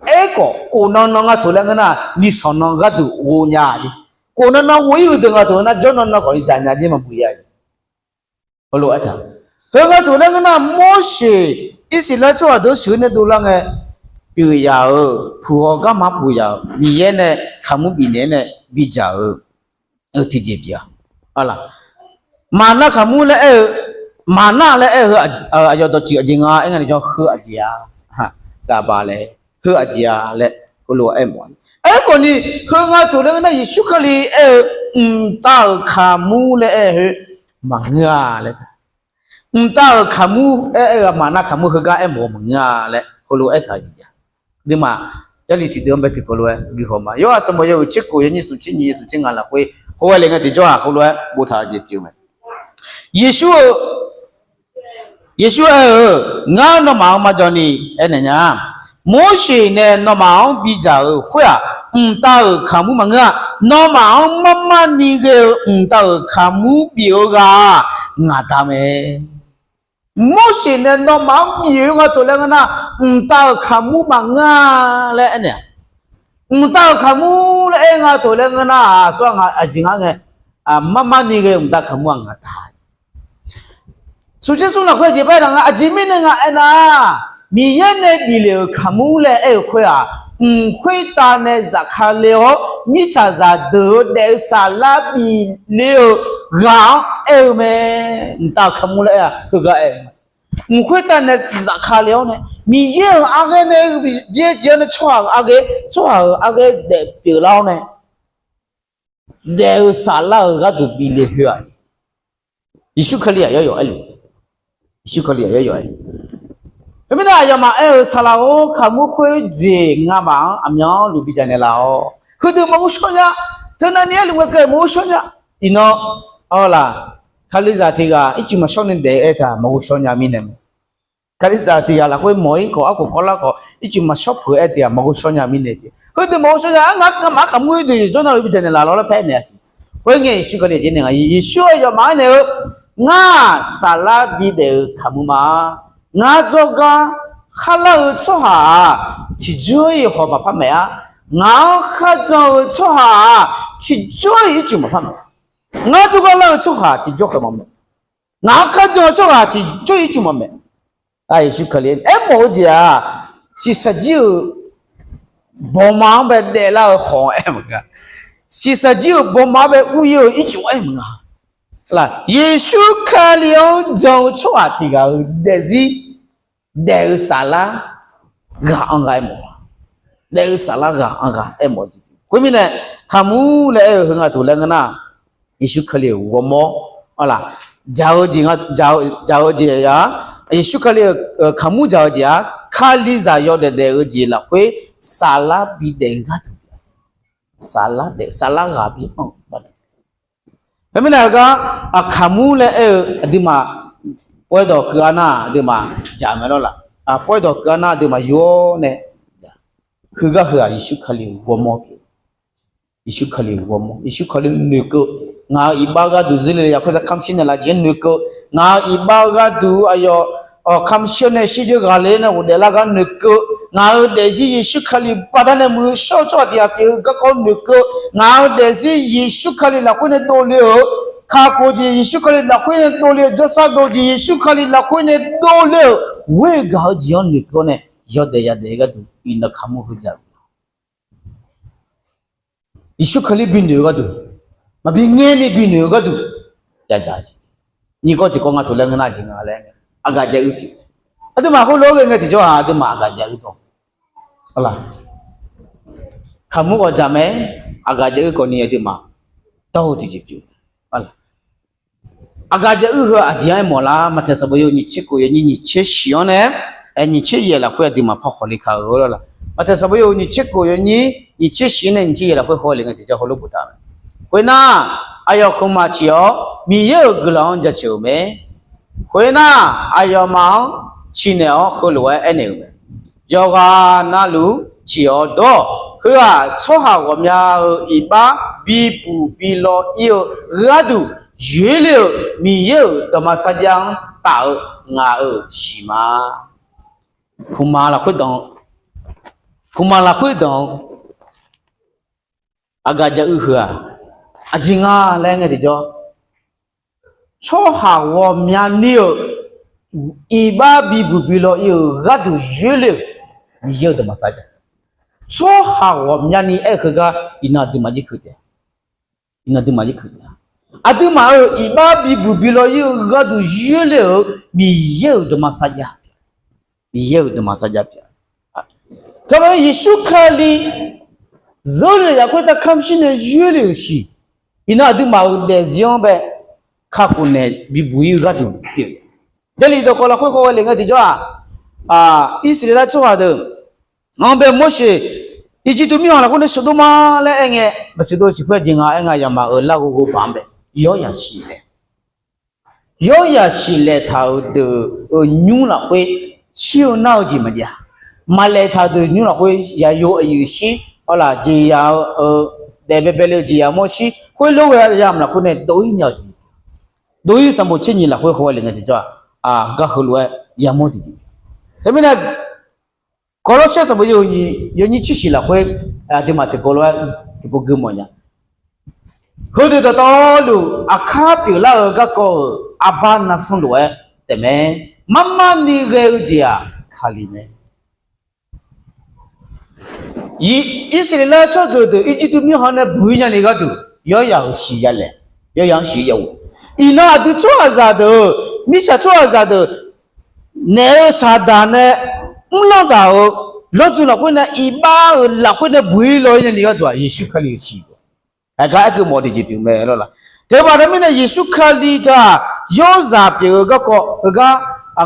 Aerkhawf khofnan nan nga taq laer ngeur nar, ni sanqnan gharduq ghov nya-a. Khofnan nan ghov-ir-euq deuq nga taq nar, jawrnan nan khawf ni dzaq nya jer maqbuq-ir-a. Heulof-aer taq, heu nga taq laer ngeur nar, Morseq Irsaqleqlav tsawrhaq deuq-anr sheuq nae dovlar ngae, pyeuf yaq-euq puq haw garma puq yaq-euq Miqyaer nae kaqmur bifnaeq-aer nae bidzaq-eu tiqjeq pyeuf-a. Maqnar kaqmur laer aer-eu, maqnar laer aer-eu aqyawf dawqtsuif aqjeq nga aer nga ni jawr, heu aqjeq-a, gaqbaq laer, heu aqjeq-a laer heulof-aer mawf-a. Aerkhawf ni, heu nga taq laer ngeur nar, Yeqsur Kali aer-eu mqtav-euq kaqmur laer aer-eu khoer maqngeur-a laer. Mqtav-euq kaqmur aer aer-eu maqnar kaqmur heugar aer mawf-eu maqngeur-a laer heulof-aer taq-eu jeq jav. Aqduimaf Jarlif tiqdeuv-anr bae tiqkawv lof-aer guihaw ma. Yawhaq sanqbof yawhuiq tser kof yawnyir smq tser nyiq smq tser ngaq lafkhoer hawghae le ngae tiqjawr-aq heulof-aer boftaq-eu jeq pyeuf mae. Yeqsur-eu, Yeqsur aer-eu, Ngar nawmaf-anr marjawv ni aernaeq nya. Morseq nae nawmaf-anr bidzaq-euq khoer-aq, mqtav-euq kaqmur maqngeur-a. Nawmaf-anr marmar ni ghae-eu mqtav-euq kaqmur bif-eu ghaq-aq, ngaq Da mae. Morseq nae nawmaf-anr bif-eu nga taq laer ngeur nar, mqtav-euq kaqmur maqngeur-a laer aernaeq-a. Mqtav-euq kaqmur laer aer nga taq laer ngeur nar, aqsur aqjeq nga ngae, marmar ni ghae-eu mqtav kaqmur-aq ngaq Da. Smq tser smr lafkhoer jeq bae laf nga, aqjeq mirnae nga aernar, Miqyaer nae bif lef-euq kaqmur laer aer-eu khoer-aq, mq khoertav nae zafkale-awr mirtsaqzaq deuq-eu daef-eu saflar bif le-eu ghaq-anr aer-eu mae. Mqtav-euq kaqmur laer aer-a heugar aer-eu mae. Mq khoertav nae zafkale-awr nae Miqyaer-euq arghaer nae byaerdzae-awr nae tsawrhaq-euq arghaer, tsawrhaq-euq arghaer daef pyeuflar-awr nae daef-eu saflar-euq gharduq bif le khoer-aq, Yeqsur Kali-aq yawr yawq aer-eu. Yeqsur Kali-aq yawr yawq aer-eu. Khoermirnae aqyawfmaf aer-eu, Saqlaq-or, kaqmur khoerjeq ngamaf-anr aqmyanluf bidzaq naeqlaf-awq. Heudeuq maqghov shawr nya. Teunav ni aerluf ngae keuv maqghov shawr nya. Iqnan, awr laq, Kalizaq tiq ghaq ircuf maqshawr ni daef-eu aer taq maqghov shawr nya mirnae mae. Kalizaq tiq ghaq lafkhoer mawq-ir khawf, arkhof kawrlar khawf, ircuf maqshawr peuq-aer tiq ghaq maqghov shawr nya mirnae jeq. Heudeuq maqghov shawr nya-a, ngar kaqmur khoerdeuq yawr navluf bidzaq naeqlaf lawr laer paer naeq-a siq. Khoerngae Yeqsur Kali jeq nae nga, Yeqsur-eu yawfmaf-anr naeq-eu, Ngar-aq, saflar bidaef-eu kaqmur ma. Ngar jawrgar kharlar-eu tsawrhaq-aq, tiqjawr-iq khawf maqpar maeq-a. Ngaq-anr kharjan-eu tsawrhaq-aq, tiqjawr-iq ircuf maqpar maeq. Ngar jawrgar lar-eu tsawrhaq tiqjawr khawf maqmaeq. Ngaq-anr kharjan-eu tsawrhaq tiqjawr-iq ircuf maqmaeq. Yeqsur Kali aermawf-eu jeq-aq, shiqshaq jir-euq bawma-anr bae daeflar-eu khawf aer maqnga. Shiqshaq jir-euq bawma-anr bae ur-ir-eu ircuf aer maqnga. Laq, Yeqsur Kali-anr jan-eu tsawrhaq tiq ghaq-euq daefzir daef-eu saflar ghaq anr ghaq aermawf-a. Daef-eu saflar ghaq anr ghaq aermawf-eu jeq. Khoermirnae, kaqmur laer aer-eu heu nga taq laer ngeur nar, Yeqsur Kali-euq ghawrmawr, arlaq, dzaq-eu jeq nga, dzaq-eu jeq-a, Yeqsur Kali-euq kaqmur dzaq-eu jeq-aq, Kalizaq yawdaef daef-eu jeq lafkhoer saflar bidaef-eu gharduq, saflar daef, saflar ghaq bi anr-eu gharduq. Khoermirnae heugar, kaqmur laer aer-eu aqduimaf, pawrdawq keuv-a nar aqduimaf dzaq mae lawr laq. Pawrdawq keuv-a nar aqduimaf yur-awr nae, heugar heu-aq Yeqsur Kali-euq ghawrmawr pyeuf. Yeqsur Kali-euq ghawrmawr, Yeqsur Kali noeqkeuv, ngaq-euq iqbax gharduq zirle ya khoertav kamq shir naeqlaf jeq-anr noeqkeuv, ngaq-euq iqbax gharduq aqyawf kamq shir-awr nae shirdzeur ghaqler nae ghofdaef lar gar noeqkeuv, ngaq-euq daefzir Yeqsur Kali baqdanae muiq-eu shawr-eu tsawrhaq tiq ghaq pyeuf-eu garkawv noeqkeuv, ngaq-euq daefzir Yeqsur Kali lafkhoer nae dovle-euq kakhof jeq, Yeqsur Kali lafkhoer nae dovle-euq jawrsar dov jeq, Yeqsur Kali lafkhoer nae dovle-euq ghoer gaq-eu jeq-anr noeqkeuv-awr nae yawdaef yadaef-eu gharduq iqnan kaqmur heu dzaq-eu Yeqsur Kali binoeq-eu gharduq, maqbi ngaer ni binoeq-eu gharduq, yadzaq jeq. Nyiq kawv tiqkawv nga taq laer ngeur nar jeq nga laer, aqgaf jav-eu jeq. Aqduimaf khoerlof-aer ghae ngae tiqjawr-aq aqduimaf aqgaf jav-eu dawq, kaqmur ghawqdzaq mae, aqgaf jav-eu khawf ni aqduimaf dawr-eu tiqjeq pyeuf. Aqgaf jav-eu heu aqjeq-anr aermawf lar, Maqtaeq sanqbof yawhuiq nyiq tser kof yawnyir nyiq tser shif-anr nae, nyiq tser yaeq lafkhoer aqduimaf paw khawf le ka-eu lawr laq. Maqtaeq sanqbof yawhuiq nyiq tser kof yawnyir nyiq tser shif nae nyiq tser yaeq lafkhoer hawle ngae tiqjawr heulof boftaq-eu mae. Khoernar, aqyawf khmqmaq ciq-awr Miqyaer-euq guiqlanq-anr jaceuq-euq mae. Khoernar, aqyawfmaf-anr ciqnaeq-awr heulof-aer aernaeq-euq mae. Yawqghaq navluf ciq-awr dawr-awq. Heu-aq, tsawrhaq ghawqmya-euq iqbax bibuq bilaw ir-eu gharduq yoerle-euq Miqyaer-euq dawqma sarjax-anr taf-eu ngaq-euq shiq ma. Khmqmaq lafkhoer danq-eu, khmqmaq lafkhoer danq-eu aqgaf jaq uiq heu-aq, aqjeq nga laer ngae tiqjawr, tsawrhaq ghawqmyani-euq iqbax bibuq bilaw ir-eu gharduq yoerle-euq Miqyaer-euq dawqma sarjax. Tsawrhaq ghawqmyani aer-eu heugar iqnan aqduimaf jir keuq taef. Iqnan aqduimaf jir keuq taef. Aqduimaf-euq iqbax bibuq bilaw ir-eu gharduq yoerle-euq Miqyaer-euq dawqma sarjax. Miqyaer-euq dawqma sarjax pyeuf. Teulof-aer Yeqsur Kali zeur le-euq lafkhoer taf kamq shir nae yoerle-euq shiq. Iqnan aqduimaf-euq daefzir-anr bae kakhof naeq bibuq ir-eu gharduq pyeuf. Jarlif dawqkawq lafkhoer khawghae le ngae tiqjawr-aq, Irsaqleqlav tsawrhaq deuq-anr bae Morseq Irjirtuv mirkhanq lafkhoer nae sheuqdov ma laer aerngae, maqsheuqdov siq khoer jeq nga aer nga yamaf-euq larghov ghovpaq-anr bae yawr yaq siq laer yawr yaq siq laeftaq-euq deuq-euq nymr lafkhoer shir-eu nar-eu jeq maqjav-a. Maqlaeftaq-euq deuq nymr lafkhoer yayo aqyuif shir, awrlaf jeqzaq-eu daef baebae le-eu jeqzaq mawr shir khoerlof-aer yamq lafkhoer nae dov-ir nya-eu jeq, dov-ir sanqbof tser nyiq lafkhoer hawghae le ngae tiqjawr-aq, gar heulof-aer yamawr tiqjeq. Teumirnae Gawrlawrsaer sanqbof yawhuiq nyiq yawnyir tser shiq lafkhoer aqduimaf tiqkawv lof-aer tiqpov gui mawfnya. Heudeuq dawqtawvluf aqkar pyeuflar-eu garkawv-euq arbar navsanr lof-aer taefmae. Marmarni ghae-eu jeq-aq Kali mae. Irsaqleqlav tsawrjeuq deuq Irjirtuv mirkhanq nae buq-ir nyani gharduq yawr yaq-euq siq ya laeq, yawr yaq-anr siq ya ghof. Iqnan aqdui tsawrhaqzaq deuq-euq, mirtsaq tsawrhaqzaq deuq naeq-eu saqdaq nae mrlanr taq-euq lawrdzmq lafkhoer nae iqbax-euq lafkhoer nae buq-ir law-ir nyani gharduq-aq Yeqsur Kali-euq siq-a. Aqgar aerkeuv mawf tiqjeq pyeuf mae lawr la. Teubaqda mirnae Yeqsur Kali taq-aq yawrzaq pyeuf-eu garkawv heugar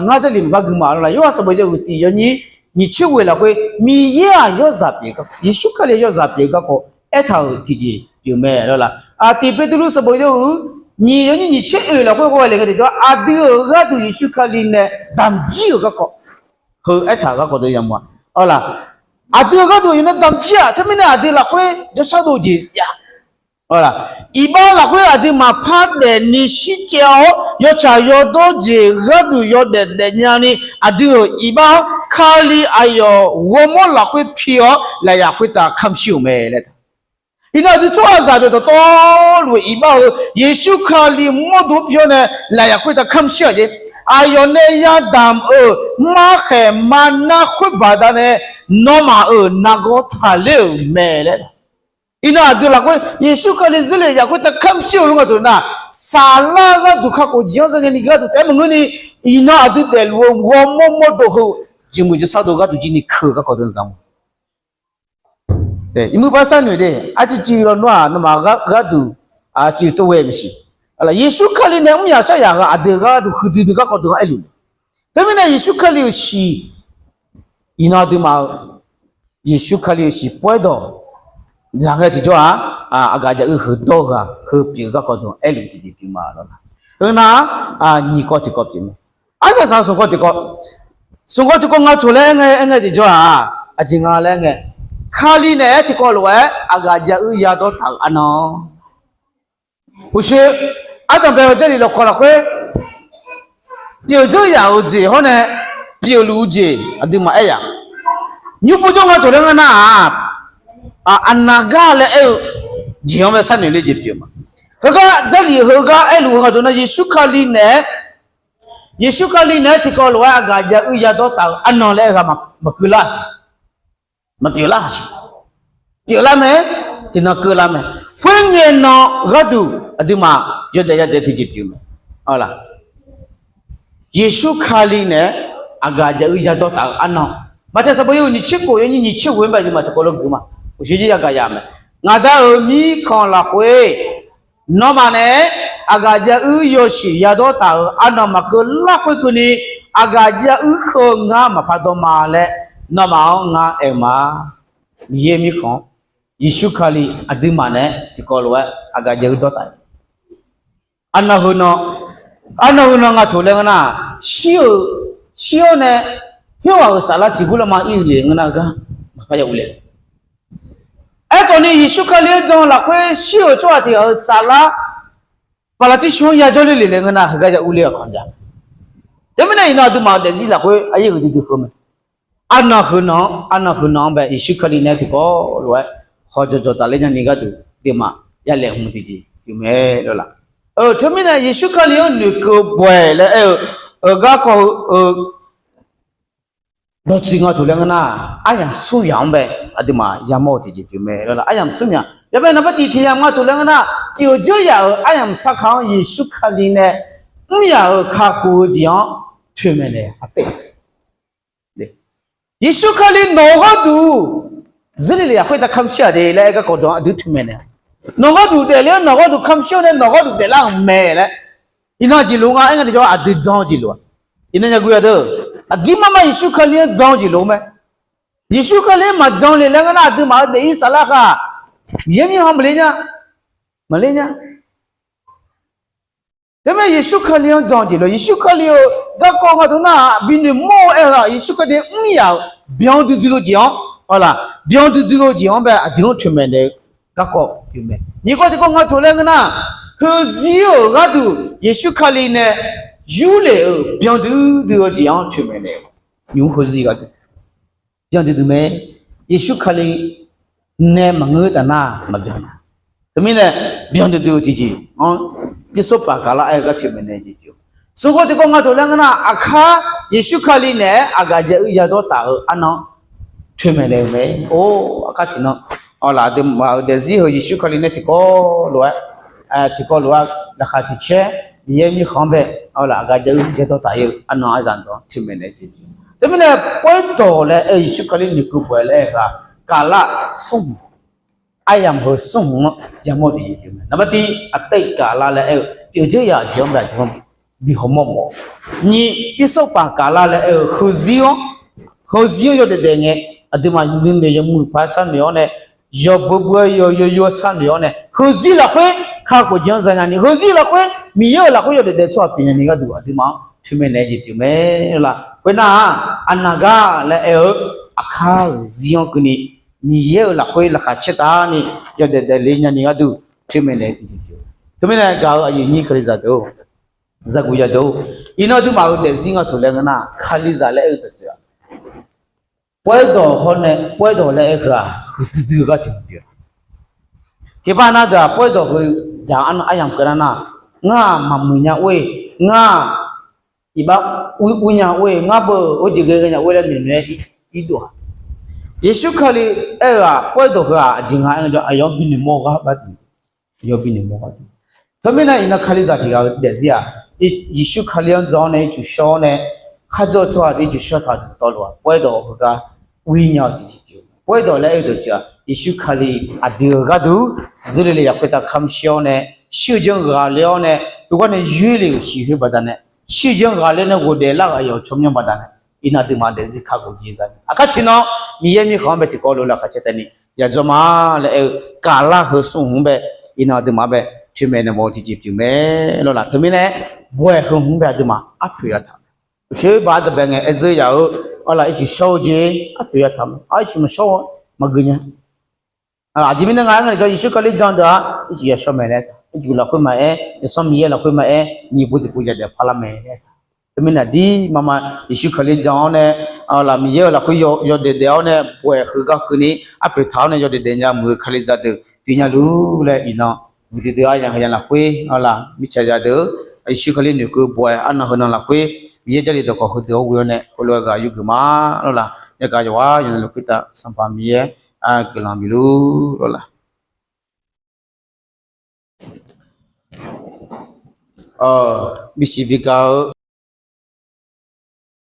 ngar Jarlif maqpar gui ma lawr la. Yorhaq sanqbof yawhuiq tiq yawnyir nyiq tser ghoeq lafkhoer Miqyaer-aq yawrzaq pyeuf-eu garkawv, Yeqsur Kali yawrzaq pyeuf-eu garkawv aertaq-euq tiqjeq pyeuf mae lawr la. Aqtiq Beqtuvluv sanqbof yawhuiq nyiq yawnyir nyiq tser oeq lafkhoer hawghae le ngae tiqjawr aqdui-euq gharduq Yeqsur Kali nae damqjir-euq garkawv heu aertaq-euq garkawv deuq yamawr-a. Awr la, aqdui-euq gharduq yawqnan damqjir-aq teumirnae aqdui lafkhoer jawrshar dov-eu jeq jav. Iqbax lafkhoer aqdui maqpar daefni shircaev-awr yawtsaq yawdawr jeq gharduq yawdaef daefnya ni aqdui-euq iqbax-anr Kali aqyawf ghawrmawr lafkhoer pi-awr lafyaq khoertav kamq shir-euq mae laer. Iqnan aqdui tsawrhaqzaq deuq dawqtawvluf-euq iqbax-eu Yeqsur Kali mawrdo pi-awr nae lafyaq khoertav kamq shir-aq jeq. Aqyawf nae yadamq-euq markhaeq marnar khoer baqdanae nawmaf-euq nargawr taqler-euq mae laer. Iqnan aqdui lafkhoer Yeqsur Kali zeur le yaf khoertav kamq shir-euq lof nga deuq nar, saflar gharduq kakhof jeq-anr zangaeni gharduq taef-aer maqngeurni, iqnan aqdui daefluf-eu ghawrmawr mawrdo heu jeqmuiq jawrshar dov gharduq jir ni keuv-eu garkawv deuq zanq Iqmuiq par sharnoeq de, arcuiv cuiv lawnmr-aq nawmaf gharduq arcuiv tov ghae maqsiq. Yeqsur Kali nae mr yaq shar yaq-eu aqdui gharduq huiqdui dui garkawv deuq-anr aerluf-eu. Teumirnae Yeqsur Kali-euq siq, iqnan aqduimaf-eu Yeqsur Kali-euq siq pov-aer dawq dzaq ngae tiqjawr-aq, aqgaf jav uir heudawr-eu ghaq heu pyeuf-eu garkawv deuq-anr aerluf tiqjeq pyeuf ma lawr la. Heunar, nyiq kawv tiqkawv pyeuf mae. Arsaq saq-eu smq kawv tiqkawv, smq kawv tiqkawv nga taq laer aer ngae, aer ngae tiqjawr-aq, aqjeq nga laer aer ngae, Kali naeq-aer tiqkawv lof-aer aqgaf jav uir yadawr taf-euq arnan uqshoe, ardanqbae-eu Jarlif lawqkawq lafkhoer pyeuf dzeur yaf-euq jeq hawr nae pyeufluf-eu jeq aqduimaf aer yaf. Nymr pov jawr nga taq laer ngar nar-aq, aqnav gar laer aer-eu jeq-anr bae sharnoeq le jeq pyeuf ma. Heugar Jarlif heugar aerluf-eu ghaq deuq nar, Yeqsur Kali naeq-aer, Yeqsur Kali naeq-aer tiqkawv lof-aer aqgaf jav uir yadawr taf-euq arnan laer aer ghaq maqkeuv lar siq. Maqpyeuf lar siq. Pyeuflar mae. Tiqnan keuvlar mae. Khoerngae nan gharduq aqduimaf yawdaef yadaef tiqjeq pyeuf mae. Yeqsur Kali naeq-aer aqgaf jav uir yadawr taf-eu arnan, Maqtaeq sanqbof yawhuiq nyiq tser khof yawnyir nyiq tser ghoeq-anr bae aqduimaf tiqkawv lof geuf ma. Uqshoe jir yagaq yaf mae. Ngaq Da-euq mirkhanq lafkhoer nawmaf naeq-aer aqgaf jav uir yawshuif yadawr taf-euq arnan maqkeuv larkhoer keuvni, aqgaf jav uir heu ngar maqpar dawr ma laer nawmaf-anr ngar aer-eu ma. Miqyaer mirkhanq-anr Yeqsur Kali aqduimaf naeq-aer tiqkawv lof-aer aqgaf jav-eu dawrtaf. Arnan heunan, arnan heunan nga toq laer ngeur nar, shir-euq, shir-awr nae khoerghaq-euq saflar siqbur lanma ir-eu le ngeur nar, heugar maqpar ya urle. Aerkhawf ni Yeqsur Kali-anr jan-eu lafkhoer shir-euq tsawrhaq tiq ghaq-euq saflar baqlaqtir shmq-anr yajawr ler le laer ngeur nar, heugar ya urler-awq kanq ja. Teumirnae iqnan aqduimaf-euq daefzir lafkhoer aqyuif-euq duidui heumya. Arnan heunan-anr, arnan heunan-anr bae Yeqsur Kali nae tiqkawv lof-aer hawjawq jawqtaf ler nyani gharduq aqduimaf yalaeq hmq tiqjeq pyeuf mae lawr laq. Teumirnae Yeqsur Kali-anr noeqkeuv baw-aeq laer aer-eu garkawv heu-eu dawqtsuif nga toq laer ngeur nar, aryamq smr yamq-anr bae aqduimaf yamawr-eu tiqjeq pyeuf mae lawr laq. Aryamq smr yamq yawbae naqbar tiq tiq yamq nga toq laer ngeur nar, tiq-euq dzeur yaf-euq aryamq sarkaq-anr Yeqsur Kali nae mr yaf-euq kakhof-eu jeq-anr toeqmaeq naeq-a taef. Yeqsur Kali nawq-eu gharduq zeur le le-aq khoertav kamq shir-aq de laer aer garkawv dawq-anr aqdui toeqmaeq naeq-a. Nawq gharduq daefle-awr nawq gharduq kamq shir-awr nae nawq gharduq daeflar-euq mae laer. Iqnan jeq lof nga aer nga de jawr aqdui jan-eu jeq lof-aq. Iqnan yagui-a deuq, aqdirmar mar Yeqsur Kali-anr jan-eu jeq lof mae. Yeqsur Kali-anr maqjan le laer ngeur nar, aqduimaf-euq daef-ir saflar khaq, Miqyaer mirkhanq maqler nya, maqler nya. Teumirnae Yeqsur Kali-anr jan-eu jeq lof, Yeqsur Kali-euq garkawv nga toq nar, bi noeqmawr-eu aer-eu-aq, Yeqsur Kali mr yaf-euq byan duidui-eu jeq-anr, awq laq, byan duidui-eu jeq-anr bae aqdui-anr toeqmaeq naeq-eu garkawv pyeuf mae. Nyiq kawv tiqkawv nga toq laer ngeur nar, heuzir-euq gharduq Yeqsur Kali nae yurlef-euq byan duidui-eu jeq-anr toeqmaeq naeq-eu. Nymq-mr heuzir gharduq byan duidui mae. Yeqsur Kali nae maqngeur taf nar maqbyan nya. Teumirnae byan duidui-eu tiqjeq-anr tirsawr paq kaqlar aer-eu gar toeqmaeq naeq jeq pyeuf. Smq kawv tiqkawv nga toq laer ngeur nar, aqkar Yeqsur Kali naeq-aer aqgaf jav-eu yadawr taf-eu arnan toeqmaeq naeq-eu mae. Or, aqkar tiqnan, awq laq, aqduimaf-euq daefzir heu Yeqsur Kali nae tiqkawv lof-aer, tiqkawv lof-aer laqkhaq tiq caer Miqyaer mirkhanq-anr bae, awq laq, aqgaf jav-eu yadawr taf-ir-eu arnan arzaq dawq-anr toeqmaeq naeq jeq pyeuf. Teumirnae pawrdawq laer aer-eu Yeqsur Kali noeqkeuv baw-aer laer aer-eu-aq, kaqlar smr hmq, aryamq heu smr hmq-anr yamawr-eu tiqjeq pyeuf mae. Naqbar tiv aqtaeq kaqlar laer aer-eu tiqjeq-eu yaq jeq-anr bae aqjeq-anr bi hawmawr mawf-awq. Nyiq, tirsawr paq kaqlar laer aer-eu heuzir-anr, heuzir-anr yawdaef daef ngae, aqduimaf nuinoeq yawmuiq paq sharnoeq-awr nae, yawbeu beu-aer yaw yaw yaw sharnoeq-awr nae, heuzir lafkhoer kakhof jeq-anr za nyani, heuzir lafkhoer Miqyaer-euq lafkhoer yawdaef daef tsawrhaq pyeuf nyani gharduq aqduimaf-anr toeqmaeq naeq jeq pyeuf mae lawr laq. Khoernar, arnav gar laer aer-eu aqkar-euq zir-anr keuvni Miqyaer-euq lafkhoer laqkhaq caertavni yawdaef daefle nyani gharduq toeqmaeq naeq-eu tiqjeq pyeuf. Teumirnae gaq-euq aqyuif nyir Kalizaq deuq-or, zaqguq zaqdeuq-or, iqnan aqduimaf-euq daefzir nga toq laer ngeur nar, Kalizaq laer aer-eu dawqtsuif-aq, pawrdawq hawr nae pawrdawq laer aer-eu heu-aq, huiqdui dui-eu gar tiq hmq pyeuf. Tiqpav nar deuq-aq, pawrdawq heu jaq-anr aryamq keuv nar nar, ngar-aq maqmuiq nya or-e, ngar-aq iqbax ur nya or-e, ngar beu or jeq ghae ghae nya or-e laer noeqnoeq-aer irdov-aq, Yeqsur Kali aer-eu-aq, pawrdawq heu-aq aqjeq nga aer-eu jawr aqyawf-anr binoeq mawr-eu gar bar duq, yawf binoeq mawr-eu gar duq. Teumirnae iqnan Kalizaq tiq ghaq-eu daefzir-aq, Yeqsur Kali-anr jan-awr nae ircuf shawr-awr nae, kharjawr-eu tsawrhaq ircuf shawr taq dawqtawvluf-aq, pawrdawq heugar ur-ir nya-eu tiqjeq pyeuf. Pawrdawq laer aer-eu dawqtsuif-aq, Yeqsur Kali aqdui-euq gharduq zeur le le yaf khoertav kamq shir-awr nae, shir-eu jeq-anr ghaqler-awr nae, heugar nae yoerle-euq siqhoer baqdanae, shir-eu jeq-anr ghaqler nae ghofdaef lar-euq aqyawf tsawrmyanr baqdanae, iqnan aqduimaf daefzir kakhof jeq za-a. Aqkar tiqnan Miqyaer mirkhanq-anr bae tiqkawv lof-aer laqkhaq caertavni yadzawr ma laer aer-eu kaqlar heu smr hmq bae, iqnan aqduimaf bae toeqmaeq naeq mawf-eu tiqjeq pyeuf mae lawr laq. Teumirnae baw-aer heu hmq bae aqduimaf arpoeq yataq-a. Uqshoe baq ardanqbae ngae aer dzeur yaf-eu, arlaf ircuf shawr-eu jeq arpoeq yataq mae. Ar ircuf maqshawr-eu maqgeu nya. Aqjeq mirnae nga aer nga nae jawr, Yeqsur Kali jan deuq-aq ircuf yashawr mae laer, ircuf lafkhoer maqaer, yawsanr Miqyaer lafkhoer maqaer, nyiq pov tiqpov yadaef parlar mae laer. Teumirnae aqdirmar mar Yeqsur Kali jan-awr nae, arlaf Miqyaer-euq lafkhoer yawdaef daef-awr nae baw-aer heugar keuvni arpoeq taq-awr nae yawdaef daef nya muiq-eu Kalizaq deuq pyeuf nya luf laer iqnan, muiqdui dui aryamq heuya lafkhoer arlaf mirtsaq zaq deuq Yeqsur Kali noeqkeuv baw-aer arnan heunan lafkhoer Miqyaer Jarlif dawqkawq heudeuq-anr ghoe-awr nae heulof-aer ghaq yurgeuf ma lawr laf. Yagaq yawqghaq yawqnan lafkhoer tav Sanqpaq Miqyaer guiqlanq bif luf lawr laf. Bisiq bigaq-eu